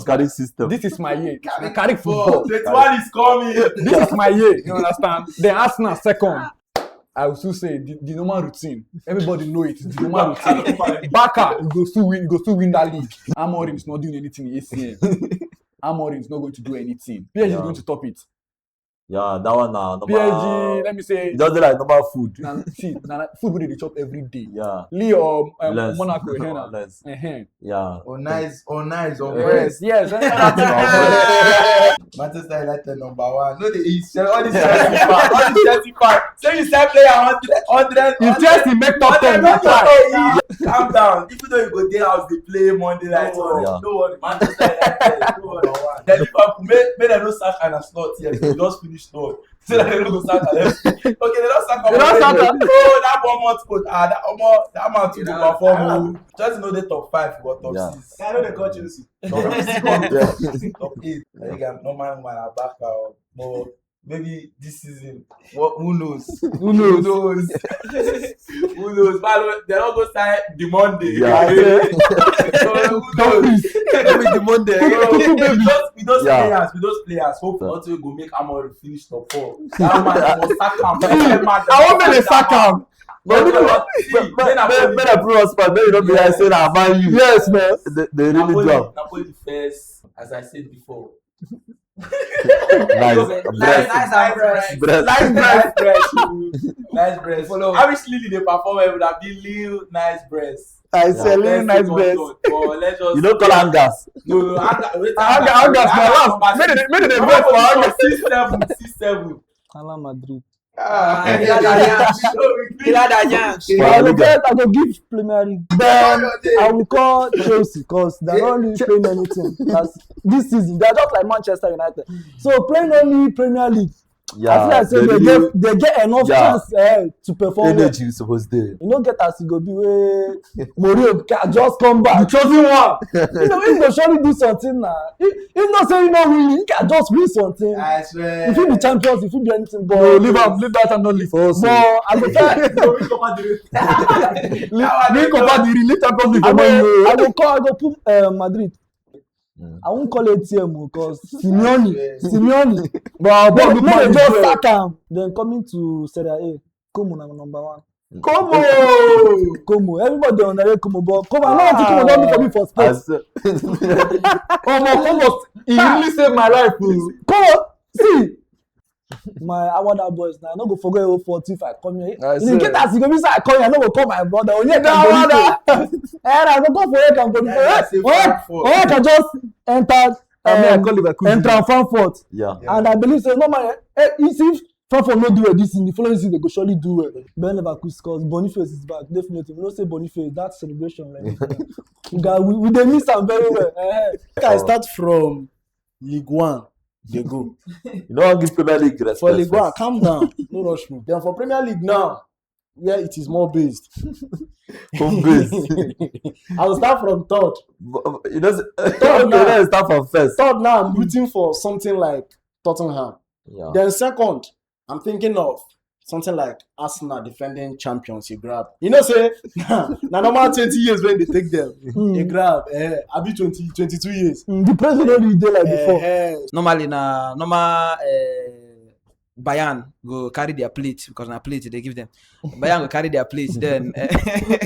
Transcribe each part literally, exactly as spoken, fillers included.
Carry system. This is my year. I carry football. Twenty-one is coming. This is my year. You understand? Then Arsenal second. I will still say the, the normal routine. Everybody know it. It's the normal routine. Barca, you go still win. You go still win that league. Amorim is not doing anything in A C M. Amorim is not going to do anything. P S G is Yeah. going to top it. Yeah, that one now. P S G, let me say, It does like normal food. na, see, na, na food wey dey chop every day. Yeah. Lille or um, Lens. Monaco, here now. Lens. Uh-huh. Yeah. Or nice, or nice, or Yes, fresh. Yes, yes. Manchester United number one. No, they eat. All these Chelsea fans. All these Chelsea fans. Say you sell player hundred, hundred. If Chelsea make top ten, Hundred, na try. Calm down. Even though you go dey house, they play Monday night. Oh, yeah. No worry. Manchester United. No worry. Then Liverpool, make, make them no sack and a slot here. You just finish third. So that they no go sack and left. Okay, they don't sack. They don't sack am. Oh, that one month coach. Ah, that one, that man too go perform. Oh. Just know the top five or top Yeah. six. I know they call Chelsea. Top six, top eight. Like, I'm normal man, I back out. But maybe this season, what, who knows? Who knows? Who knows? Who knows? But they don't go sign the Monday. Yeah. So, who knows? Every the Monday. So, with those, with those Yeah. players, with those players, hope Yeah. also go make Amorim finish top four. That man must sack am. That man I want make they sack am. But See, but- but- when Napoli- but- but I prove us, but maybe not be like say na Man U. Yes, man. They, they really do Napoli, am. Napoli first, as I said before. Nice. Nice, Breast. nice, nice, Breast. nice, nice, nice, nice, nice. Follow. I wish Lille they perform well. Would have been Lille, nice breast. I Yeah. say Lille, nice Second breast. third, but let's just You know, call Angas. No, no, Angas. Wait, Angas, Angas, my last. Make they, make they Come vex on, for Angas. Six seven, six seven. Ala Madrid. Ah, Killer Daniel. Killer Daniel. For I La go Liga. get, I go give Premier League. Then I will call Chelsea because they're not really playing anything. That's this season. They're just like Manchester United. So playing only Premier League. I feel Yeah. like say They they, really get they get enough Yeah. chance uh, to perform. Well. Energy suppose dey. You know, get as e go be wey Mourinho can just come back. The chosen one. You know, he go surely do something now. If if not say he no win, he can just win something. I swear. If he be champions, if he be anything, but No, leave am, leave that and not leave for us. But I go try. No, we come out the Leave, leave Copa del Rey, leave Champions League I for Man U. go, I go call, I go put uh, Madrid. Mm. I won't call A T M because Simeone, Yeah. Simeone. But But but no, man, they just well. Sack am. Then coming to Serie A, Como na number one. Como. Como, everybody dey underrate Como, but Como, I no want to Como don be for me for sports. As- Omo, Como, he really saved my life. Oh. Como, see, my Awada boys now, I no go forget oh fourteen if I come here. I In see. case as you go be say I come here, I no go call my brother. Onye Nah, can go. Eh, I go go for Onyeka Godwin. Yeah, say Onyeka, five four. Onyeka just entered I mean, I um, call Leverkusen. Eintracht Frankfurt. Yeah. Yeah. And I believe say normally, eh, if if Frankfurt no do well this season, the following season they go surely do well. Bayer Leverkusen scores. Boniface is back, definitely. We know say Boniface, that celebration, like, we, got, we, we dey miss am very well. Eh, Make I start from League One. They go You know, give Premier League respect for League One. first. Calm down, no rush me. Then for Premier League now, where it is more based, Home base. I will start from third. But, uh, you know, say- Third okay, now. Let's start from first. Third now, I'm rooting for something like Tottenham. Yeah. Then second, I'm thinking of something like Arsenal defending champions. You grab, you know, say na normal twenty years when they take them. You grab, eh, I be twenty, twenty-two years. Mm, the president only dey like before. Eh, Normally na normal uh, Bayern go carry their plate because na plate they give them. Bayern go carry their plate then. Uh,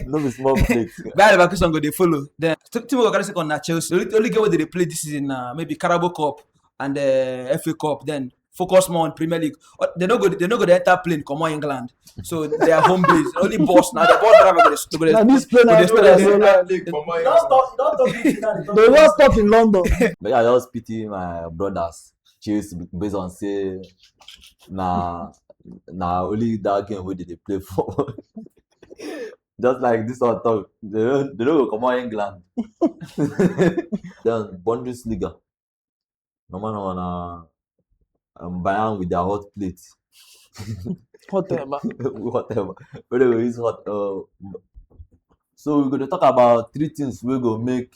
No be small plate. Bayern Leverkusen go dey follow. Then t- team go carry second na Chelsea. Only, only game wey they dey play this season na maybe Carabao Cup and uh, F A Cup. Then focus more on Premier League. Uh, They no go they no go dey enter plane comot England. So they are home based. Only boss now the ball driver go dey go dey Na this plane go I dey know spell that it. so long. League for more Don't stop, don't stop this thing. They just stop in London. But yeah, I just pity my brothers. Chase based on say na na only that game wey they dey play for. Just like this one talk, they no they no go comot England. Then Bundesliga. Normal normal na um, Bayern with their hot plate. Whatever. Whatever. But they go use hot. Uh, so we go to talk about three things we go make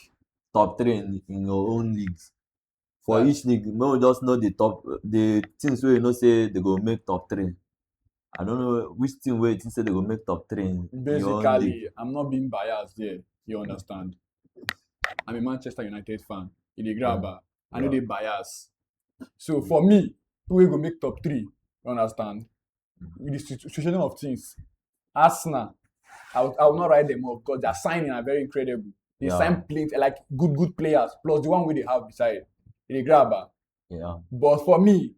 top three in, in your own leagues. For each league, we just know the top the things we know say they go make top three. I don't know which team where you think say they go make top three in, in your own league. Basically, I'm not being biased here. You understand? I'm a Manchester United fan. You dey grab am. I no dey bias. So for me, who wey go make top three? You understand? With the situ- situation of things, Arsenal, I will, I will not write them off because their signing are very incredible. They Yeah. sign plenty, like, good good players plus the one wey they have beside. They grab am. Yeah. But for me,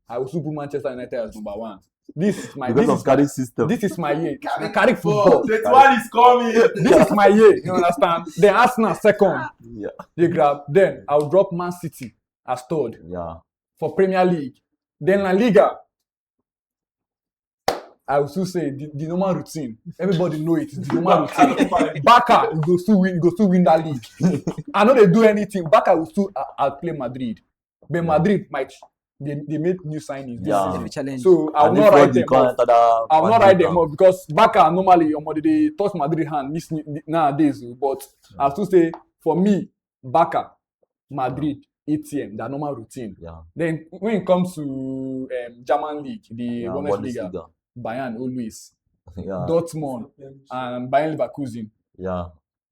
I will still put Manchester United as number one. This is my Because this of is my, Carrick system. this is my year. I Carrick Four, football. twenty-one is coming. This is my year. You understand? Then Arsenal second. Yeah. They grab. Then I'll drop Man City as third Yeah. for Premier League. Then La Liga. I will still say the, the normal routine. Everybody know it. The normal routine. Barca, you go still win. You go still win that league. I know they do anything. Barca will still uh, outplay Madrid. But Madrid might they, they made new signings. Yeah. This season. Challenge. So I will not write them off. I will not write them Off. Off because Barca normally omo they touch Madrid hand this nowadays. But I still say for me, Barca, Madrid, A T M, their normal routine. Yeah. Then when it comes to um, German league, the Yeah, Bundesliga, Bundesliga. Bayern always, Yeah. Dortmund, and Bayern Leverkusen. Yeah.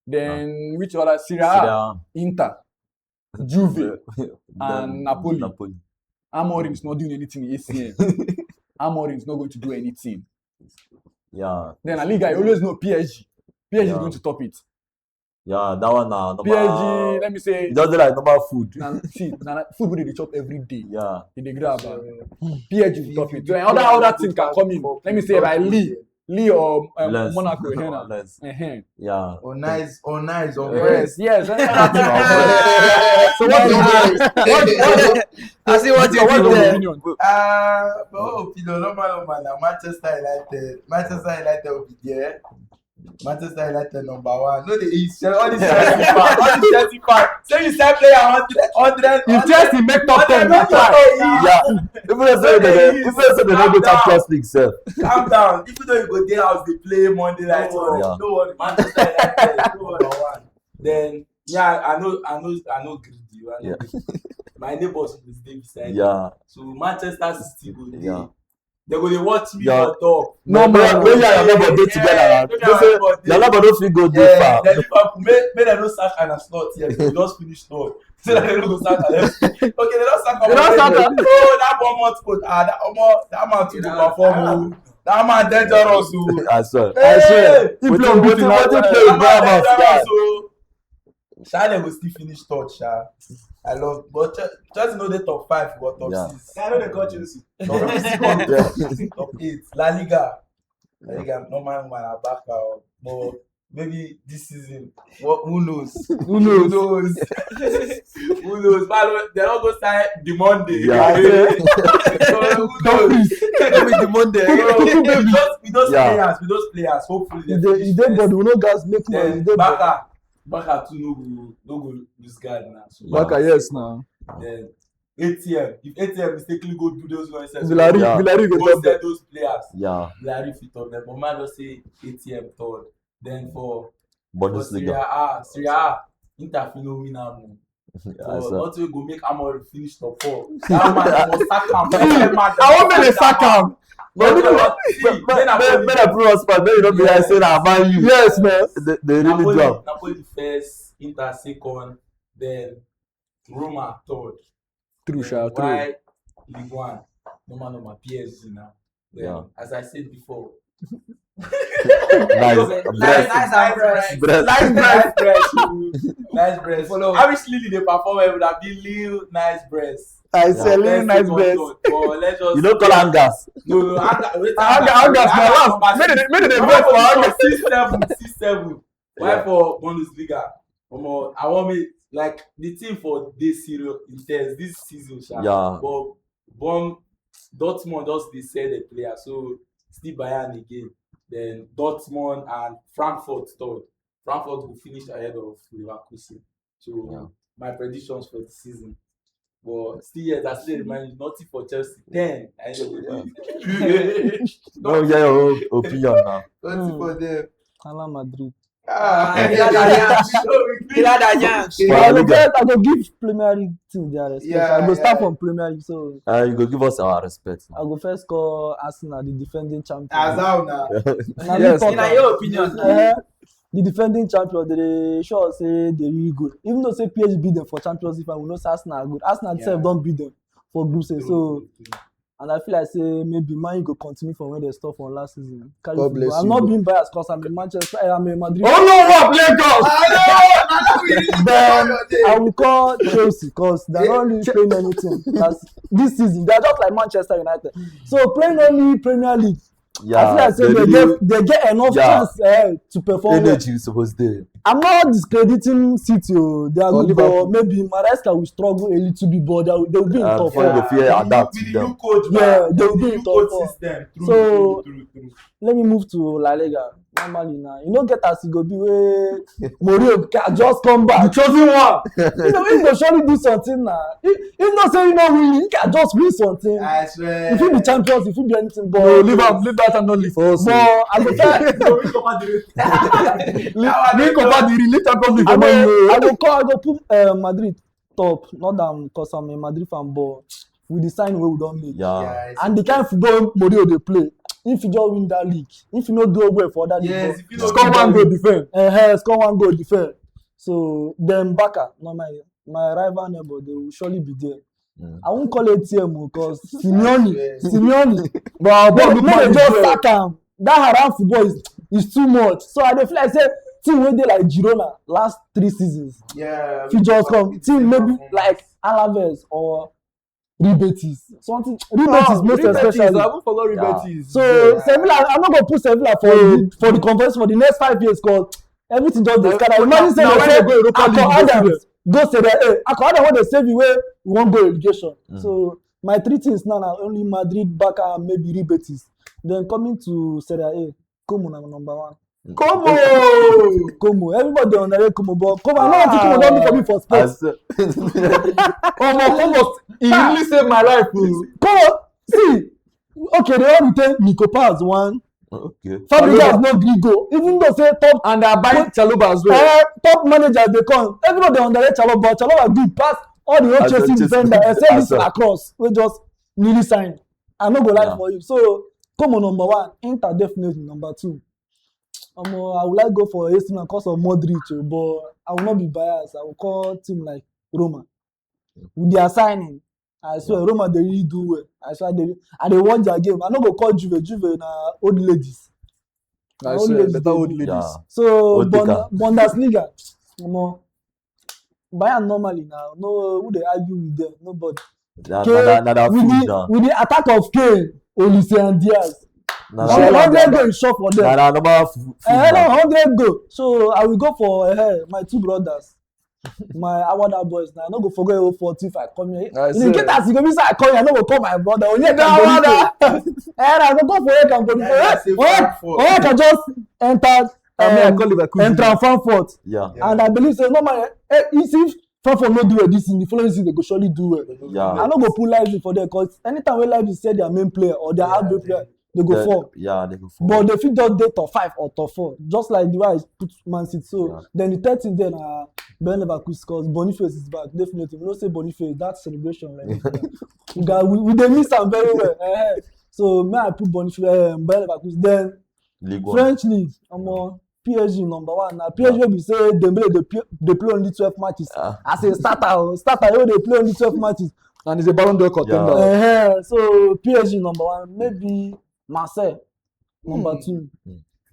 Then which other Serie A? Serie A. Inter, Juve, Then and Napoli. Napoli. Amorim is not doing anything in A C M. Amorim is not going to do anything. Yeah. Then La Liga, you always know P S G. P S G is Yeah. going to top it. Yeah, that one now. P S G, let me say, It just dey like normal food. na, see, na, na food wey dey chop every day. Yeah. E dey grab am. P S G will top it. Then other other team can come in. Let me say by Lille, Lille or um, Lens. Monaco here now. Lens. Uh-huh. Yeah. Oh nice, oh nice, oh Yes, nice. Yes. So what do you guys? I see what you What did is your there. Opinion? Uh, my own opinion, normal, normal. Now Manchester United, Manchester United will be there. Manchester United number one. No, they eat. All these Chelsea fans, all these Chelsea fans. Say you sell player hundred, hundred. If Chelsea make top ten, Hundred, that's why. yeah. Even though say they, even though say they no go Champions League sef. Calm down. Even though you go dey house, they play Monday night. Oh, yeah. No worry, Manchester United, no worry. One. Then yeah, I know, I know, I know greedy. I know Yeah. greedy. My neighbors will stay beside. Me. Yeah. So Manchester City go dey. Yeah. They go dey watch me Yeah. for top. No, But no, when no. you and your neighbor dey together, Yeah, you maybe know our say neighbor dey. your neighbor no fit go dey Yeah, far. then Liverpool, make, make dem no sack and a slot here. We just finish third. So that dem no go sack am. Okay, dem don sack am. Dem don sack am. Oh, that one month coach. Ah, that omo, that man too go perform. Oh. That man dangerous. Oh. I swear. I swear. He play Wetin- unbeaten wetin- all wetin time. play That man Bravo, dangerous. guy? Oh. Sha, dem go still finish third, sha. I love, but Chel- Chelsea no dey top five, but top Yeah. six. I no dey call Chelsea. Top six, top eight. La Liga. La Liga, normal man, I back out. But maybe this season, what, who knows? Who knows? Who knows? Who knows? But they don't go sign the Monday. Yeah. So, who knows? Maybe the Monday. So, with those, with those Yeah. players, with those players, hopefully You they dey, finish you dey first. body, we no gas make noise. You Then dey body. Barca, Barca too no go, no go lose guard now. So Barca, yes now. then A T M, if A T M mistakenly go do those nonsense, Villarreal, Yeah. Villarreal go go top them. Set those players. Yeah. Villarreal fit top them, but man just say A T M third. Then for for Serie Bundesliga. A, Serie A, Inter fit no win am. Yeah, But so. Nothing go make Amorim finish top four. That man must sack am. That man I wan make dem sack am. But look at see, But then I but go but I put us back. Then you don't be Yeah. like say na Man U. Yes, man. They, they really do Napoli, am. Napoli first, Inter second, then Roma third. True, sha, true. Why Ligue one? Normal, normal, P S G now. Then, Yeah. As I said before, Nice. nice, Breast. nice, nice, Breast. nice, nice, nice, nice, nice. How is Lille dey perform well? Would have been Lille nice breast. I Yeah. sell you Let's nice see bread. what God, but let's just You don't call Angas. No, no, Angas. Wait, Angas, Angas, my last. Make dem, make dem vex for Angas. Six seven, six seven. Why Yeah. For Bundesliga? Omo, I want me like the team for this series intense this season, sha. Yeah. But Bon Dortmund just dey sell the player, so still Bayern again. Then Dortmund and Frankfurt third. Frankfurt will finish ahead of Leverkusen. So Yeah. My predictions for the season. But still, yes, I still remind you, nothing for Chelsea. Ten. I know. No, yeah, your own opinion now. Nothing for them. Ala Madrid. Ah, Killer Daniel. I go first, I go give Premier League team their respect. Yeah, I go start yeah. From Premier League, so Uh, you go give us our respect. I go first call Arsenal, the defending champion. As how now? Na Yes. me talk In am. Your opinion. Eh, the defending champion, they dey show us say they really good. Even though say P S G beat them for Champions League, and we know say Arsenal are good. Arsenal itself Yeah. Don't beat them for group stage. So, and I feel like say maybe Man U go continue from where they stop from last season. Carry God football. bless I'm you, not bro. being biased because I'm a Manchester, I'm a Madrid. Oh no, what play God? Then I will call Chelsea because they're not really playing anything. That's this season. They're just like Manchester United. So playing only Premier League. I feel Yeah, like say they they really get they get enough Yeah. chance uh, to perform well. energy is supposed there. I'm not discrediting City. Oh. They are Or good, but Liverpool. Maybe Maresca will struggle a little bit, but they, will- they will be in Uh, top before you four. go fear adapt With to the them. new coach, Yeah, man. they will With be the in new top coach four. System. True, So- true, true, true. Let me move to La Liga. Normally now, you know, get as it go be where Mourinho can just come The back. Chosen one. You know, he go surely do something now. He, he not say he not win, he can just win something. I swear. If he be champions, if he be anything, but No, leave am, leave that and not leave for us. But I go tell No, we come out the Leave, leave Copa del Rey, leave Champions League I for Man U. go, I go call, I go put uh, Madrid top. Not that because I'm a Madrid fan, but with the sign wey we don make. Yeah. Yeah, And the kind of football Mourinho dey play, if you just win that league, if you no do well for that league, yes, if you don't Score do one that, goal, defend. uh, score one goal, defend. So then Barca, not my my rival neighbor, they will surely be there. Mm. I won't call A T M because Simeone, Yes. Simeone, But our ball no, look no, like they just this. Sack am. That Haram football is, is too much. So I dey feel like say team wey dey like Girona last three seasons, yeah, if you just come, it's team the maybe performance. Like Alaves or Real Betis. Something Real Betis Oh, most Real Betis, especially. I haven't forgot Real Yeah. Betis. So Yeah. Sevilla, I'm not gonna put Sevilla for No. the, for the conference for the next five years because everything just dey Na- scatter. na- Imagine say na they when say they go Europa League, Akon you go see Adams go Serie A. Akon Adams wey dey save you wey we wan go relegation. Mm. So my three things now na only Madrid, Barca, and maybe Real Betis. Then coming to Serie A, Como na number one. Como! Como, everybody dey underrate Como, but Como, I no want to Como don do for me for I sports. swear. Omo, Como, he really saved my life. Oh. Como, see, okay, they all retain Nico Paz one. Okay. Fabregas no gree go, even though say top And I buy Chalobah as well. uh, top managers dey come. Everybody dey underrate Chalobah, but Chalobah good pass all the whole As a Chelsea Chelsea defender except this as a- Lacrosse wey just newly sign. I no go lie Yeah. for you. So Como number one, Inter definitely number two. Omo, I would like go for A C Milan because of Modric, oh, but I will not be biased. I will call team like Roma. With their signing, I swear Roma dey really do well. I swear they, I dey watch their game. I no go call Juve. Juve na old ladies. I Old swear, ladies better dey old do. ladies. Yeah. So Old Bund- Dika. Bundesliga, omo, Bayern normally now. No, who dey argue with them? Nobody. Na Kane, na na na with food the na. With the attack of Kane, Olise and Diaz. Na So na hundred goal is sure for na them. na normal food Eh, na. No, hundred goal. So I will go for uh, my two brothers. My Awada boys now. I no go forget oh forty if I come here. I In swear. the case as you go be say I come here, I no go call my brother. Only Na can go Awada. Eh, I go go for Onyeka go Yeah, for say Onyeka. Frankfurt. Onyeka just enter I mean, I um, call Leverkusen. enter Frankfurt. Yeah. Yeah. And I believe say normally eh, if if Frankfurt no do well this season, the following season they go surely do well. Yeah. I no go put Leipzig for there because anytime wey Leipzig sell their main player or their Yeah, outfield they- player, they go The- fall. Yeah, they go fall. But they fit just dey top five or top four, just like the way I put Man City. So Yeah. Then the third thing then uh, Bayer Leverkusen because Boniface is back. Definitely, we know say Boniface that celebration like we, got, we, we dey miss am very well. Eh, so may I put Boniface, um, Bayer Leverkusen. Then League One. French league, omo, P S G number one. Now P S G be say Dembele dey play, dey play only twelve matches Ah. as a starter. Oh, starter, you dey play only twelve matches. And he's a Ballon d'Or contender. Uh, so P S G number one, maybe Marseille number two.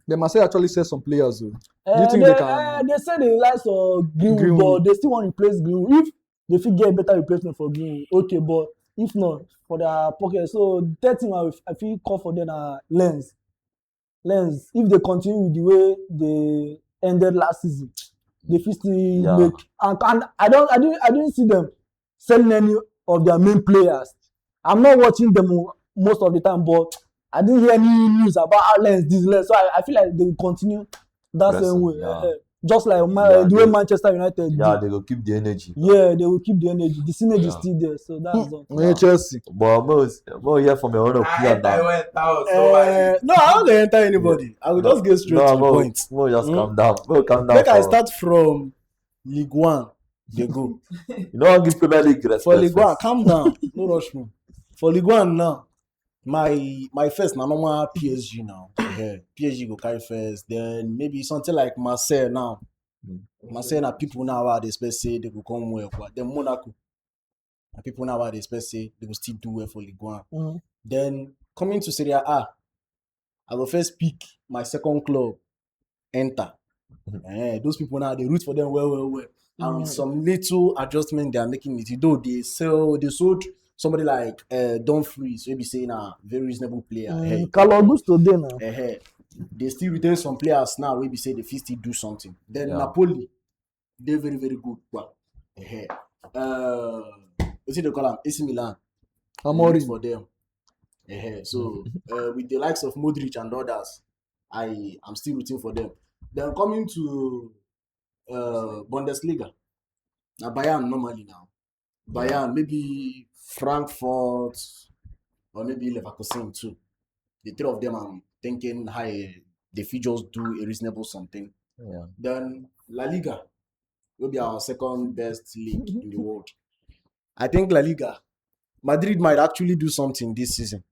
The Marseille actually sell some players. Oh. Uh, you think they, they can- uh, they say they like uh, Greenwood, Greenwood. But they still want to replace Greenwood. If they fit get better replacement for Greenwood, okay, but if not, for their pocket. So the third thing I, will- I feel call for them are Lens. Lens, if they continue with the way they ended last season, they fit still Yeah. make and, and I don't I didn't I didn't see them selling any of their main players. I'm not watching them most of the time, but I didn't hear any news about how Lens this Lens. So I, I feel like they will continue that Pressing, same way. Yeah. Eh, just like Ma- Yeah, the way they- Manchester United Yeah, did. They go keep the energy. Yeah, they will keep the energy. The synergy Yeah. Still there, so that's all. Yeah, Chelsea. But more, more here from your own I, opinion now. I went out. So I, Uh, no, I don't dey enter anybody. I will just get straight No, to the more, point. More just Hmm? calm down. More calm down. Make I for- Start from League One. They go. You know, give Premier League respect. For League One, First. Calm down. No rush me. For League One now, My my first na normal P S G now. Yeah, P S G go carry first. Then maybe something like Marseille now. Marseille na people now I dey expect say they go come well. But then Monaco, na people now I dey expect say they go still do well for Ligue one. Then coming to Serie A, I go first pick my second club, Inter. Eh, those people now they root for them well, well, well. And with some little adjustment they are making it, though they sell, they sold somebody like uh, Dumfries, maybe saying a very reasonable player. Eh, Carlo Augusto dey now. Eh, they still retain some players now, maybe say they fit still do something. Then Yeah. Napoli, they very, very good. Well, eh, uh, what do they call them? A C Milan. Root Amorim. For them. Eh, so uh, with the likes of Modric and others, I am still rooting for them. Then coming to uh, Bundesliga, now Bayern normally now. Bayern, maybe Frankfurt, or maybe Leverkusen too. The three of them, I'm thinking high. They fit just do a reasonable something. Yeah. Then La Liga will be our second best league in the world. I think La Liga, Madrid might actually do something this season.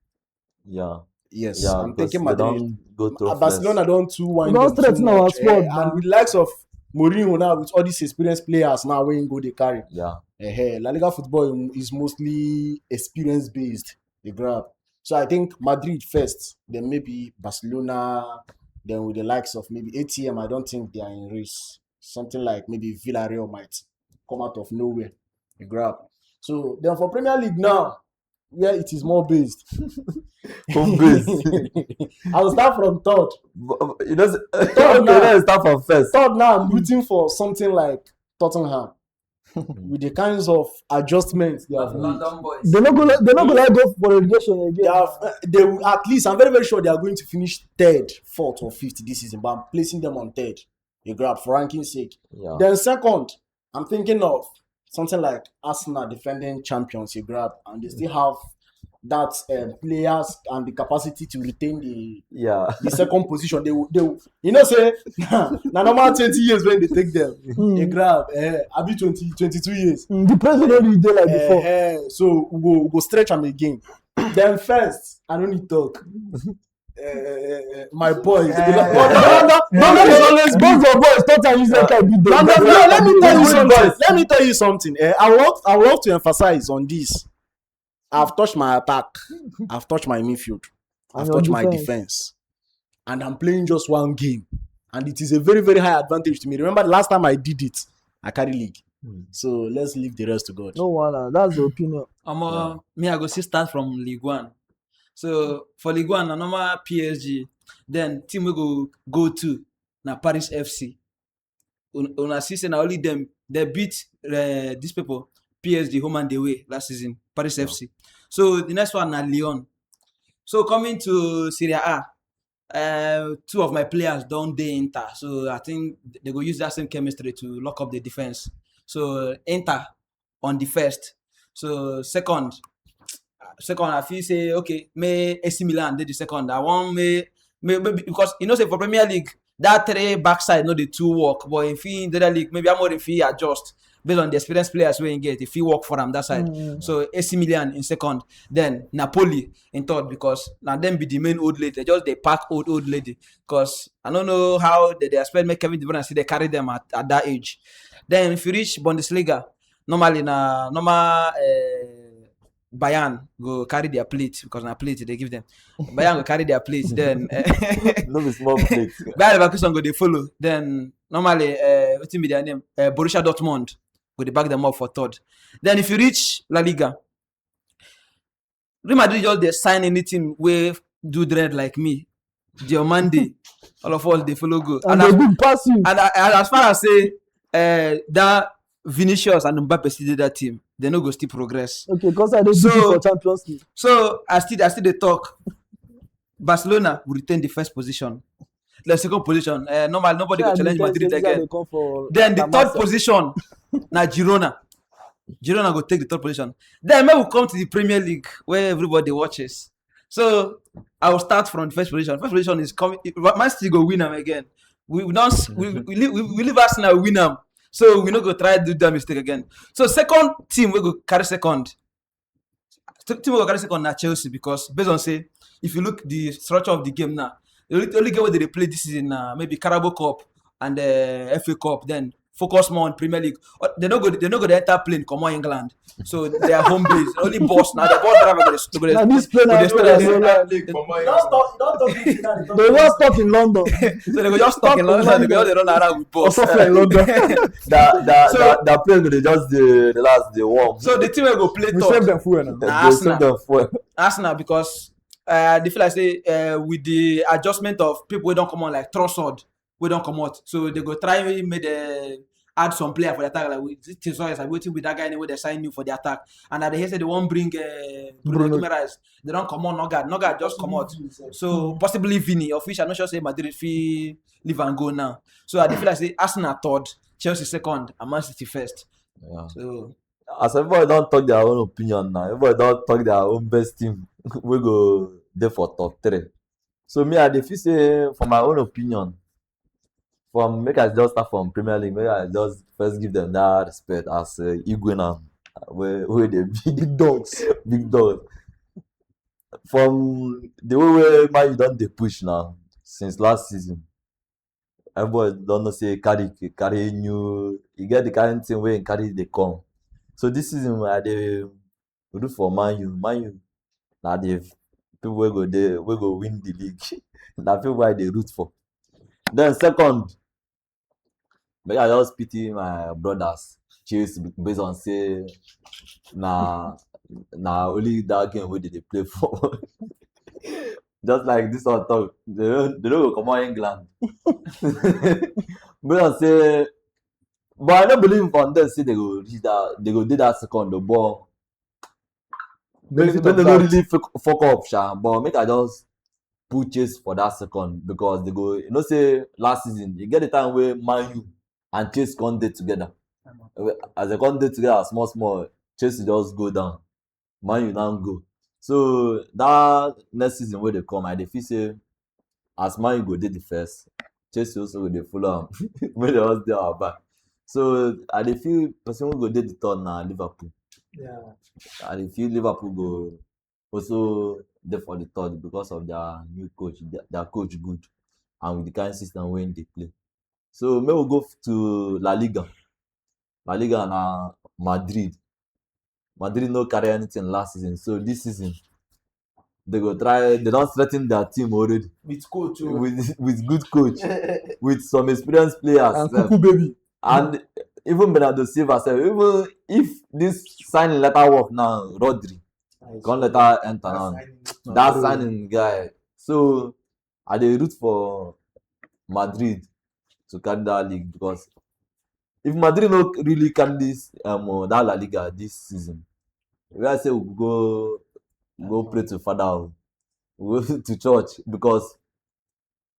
Yeah. Yes, Yeah. I'm because thinking they Madrid. don't go through Uh, Barcelona don't too wine Don't them too strengthen our much. squad, Eh, man. And with likes of Mourinho now, with all these experienced players now, when go they carry. Yeah. Eh, La Liga football is mostly experience based. They grab. So I think Madrid first, then maybe Barcelona, then with the likes of maybe A T M. I don't think they are in race. Something like maybe Villarreal might come out of nowhere. They grab. So then for Premier League now, where it is more based. Home base. I will start from third. But, uh, you know, s- Third okay, now. Let's start from first. Third now, I'm rooting for something like Tottenham with the kinds of adjustments they have made. London boys. They no go like they no go like go for relegation They again. have, uh, they will, at least I'm very, very sure they are going to finish third, fourth, or fifth this season, but I'm placing them on third. You grab for ranking sake. Yeah. Then second, I'm thinking of something like Arsenal, defending champions. You grab, and they still have that um, players and the capacity to retain the Yeah. the second position. They will, they will, you know say na normal twenty years when they take them. Hmm. They grab, eh, abi twenty, twenty-two years. Hmm, the president no dey like before. Eh, eh, so we go we go stretch am again. Then first, I no need talk. Eh, eh, eh, eh, my boys, Eh. London, London is always Both of us thought I use that kind of London, no, let me tell you Good something. boys. Let me tell you something. Eh, I want I want to emphasize on this. I've touched my attack. I've touched my midfield. I've And your touched my defense. Defense, and I'm playing just one game, and it is a very, very high advantage to me. Remember the last time I did it, I carry league. Hmm. So let's leave the rest to God. No wahala, that's the opinion. Omo, me I go still start from League One. So for League One, na normal P S G. Then team we go go to na Paris F C. Un- Una see say na only them they beat uh, these people P S G home and away last season, Paris F C. So the next one na Lyon. So coming to Serie A, uh, two of my players don't dey Inter, so I think they go use that same chemistry to lock up the defense. So Inter on the first. So second, second I feel say okay, may A C Milan dey the second. I want may may maybe because you know say for Premier League that three backside no dey too work, but if he in the league maybe Amorim fit adjust based on the experienced players wey he get, if he work for am that side. Mm. So A C Milan in second, then Napoli in third because na them be the main old lady. They just dey pack old old lady because I don't know how they, they expect make Kevin De Bruyne still dey carry them at, at that age. Then if you reach Bundesliga, normally na normal uh, Bayern go carry their plate because na plate they give them. Bayern go carry their plate. Then uh, No be small plate. Bayer Leverkusen go dey follow. Then normally, uh, wetin be their name? Uh, Borussia Dortmund go dey back them up for third. Then if you reach La Liga, Real Madrid just dey sign anything wey do dread like me. Diomande, all of us dey follow go. And And, they as, big pass you. and, and as far as say uh, that Vinicius and Mbappe still dey that team, they no go still progress. Okay, because I dey So- so, for Champions League. So I still I still dey talk. Barcelona will retain the first position. The second position, uh, normal nobody Yeah, go challenge because Madrid they again. dey come for Then the Atamasa. Third position, na Girona. Girona go take the third position. Then when we come to the Premier League where everybody watches. So I will start from the first position. First position is coming. Man City go win am again. We we don't we, we, leave, we, we leave Arsenal win am. So we no go try do that mistake again. So second team we go carry second. Team wey go carry second na Chelsea, because based on say, if you look the structure of the game now, the only, the only game wey they dey play this season na maybe Carabao Cup and uh, F A Cup. Then focus more on Premier League. Uh, they no go they no go dey enter plane comot England. So their home base, only bus na the bus driver go dey go dey Na this plane go I dey know stress. dey go like. Just talk, don't talk this thing. They just stop in London. So they go just stuck in London. They go just dey run around with bus. Or suffer in London. That that So- that that plane go dey just dey relax, dey warm. So the team wey go play We save third, them fuel now. na They save Arsenal. them fuel. Arsenal, because uh, they feel like say uh, with the adjustment of people wey don come on, like Trossard, wey don comot, so they go try make they add some player for the attack. Like we this thing, so I sabi wetin with that guy wey they sign new for the attack, and I dey hear say they wan bring uh, Bruno Bruno. Guimaraes. They don comot Nogard. Nogard just comot. So possibly Vini, of which I no sure say Madrid fit leave and go now. So I dey feel like say Arsenal third, Chelsea second, and Man City first. Yeah. So As everybody don talk their own opinion now, everybody don talk their own best team wey go dey for top three. So me, I dey feel say, for my own opinion, from make I just start from Premier League, make I just first give them that respect as uh, Igwe now, wey wey dey be Big dogs. big dog. From the way wey Man U don dey push now since last season, everybody don know say carry carry new, e get the kind thing wey carry dey come. So this season I dey root for Man U. Man U na the people wey go dey wey go win the league. Na people wey I dey root for. Then second, make I just pity my brothers Chelsea, based on say na na only that game wey they dey play for. Just like this one talk, they no they no go comot England. Based on say, but I no believe on them say they go reach that they go dey that second o, but Benefit they of no doubt. Really fuck, fuck up sha, but make I just put Chelsea for that second, because they go, you know say last season you get the time wey Man U and Chelsea come dey together. As they come dey together small small, Chelsea just go down, Man U now go. So that next season wey dey come, I dey feel say as Man U go dey the first, Chelsea also go dey follow am. Make they just dey our back. So I dey feel person wey go dey the third na Liverpool. Yeah. I dey feel Liverpool go also dey for the third because of their new coach. Their, their coach good, and with the kind system wey they play. So make we go to La Liga. La Liga na Madrid. Madrid no carry anything last season, so this season they go try. They don strengthen their team already With coach. Oh. With with good coach, with some experienced players And sef. Cuckoo baby. And even Bernardo Silva sef, even if this signing letter work now, Rodri, come later enter now. That signing guy. So I dey root for Madrid to carry that league, because if Madrid no really carry this um uh, that La Liga this season, we I say we go go pray to Father o, we go to church, because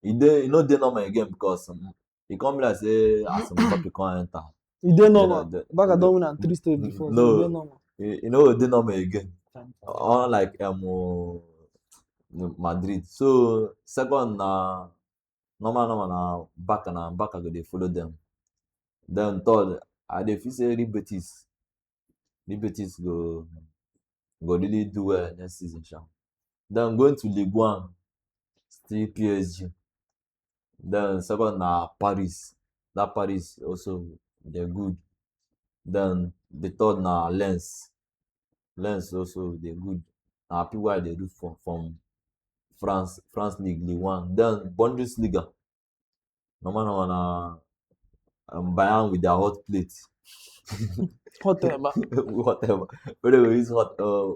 e dey e no dey normal again, because um, e come be like say as Mbappe come enter. E dey normal. The- the- Barca the- don win am three straight before. So No. E dey normal. E e no go dey normal again. Unlike um, uh, Madrid. So second na normal normal na Barca, na Barca go dey follow them. Then third, I dey feel say Real Betis, Real Betis go go really do well next season sha. Then going to Ligue One, still P S G. Then second na Paris. That Paris also dey good. Then the third na Lens. Lens also dey good. Na people wey I dey root for from France, France League, Ligue One. Then Bundesliga. Normal normal na um, Bayern with their hot plate. Whatever. Whatever. Wey they go use hot. Uh,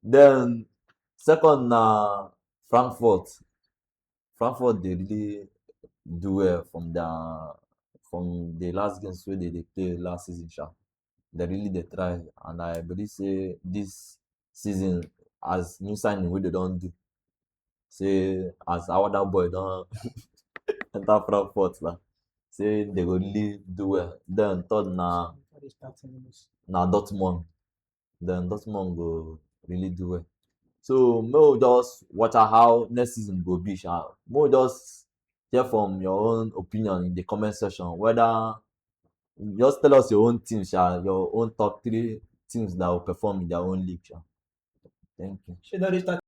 then second na Frankfurt. Frankfurt dey really do well from their from the last games wey they dey play last season sha. They really dey try, and I believe say this season, as new signing wey they don do, say as Awada boy don enter Frankfurt na, say they go really do well. Then third na na Dortmund. Then Dortmund go really do well. So make we just watch out how next season go be sha. Make we just hear from your own opinion in the comment section. Whether just tell us your own team sha, your own top three teams that will perform in their own league sha. Thank you. She don reach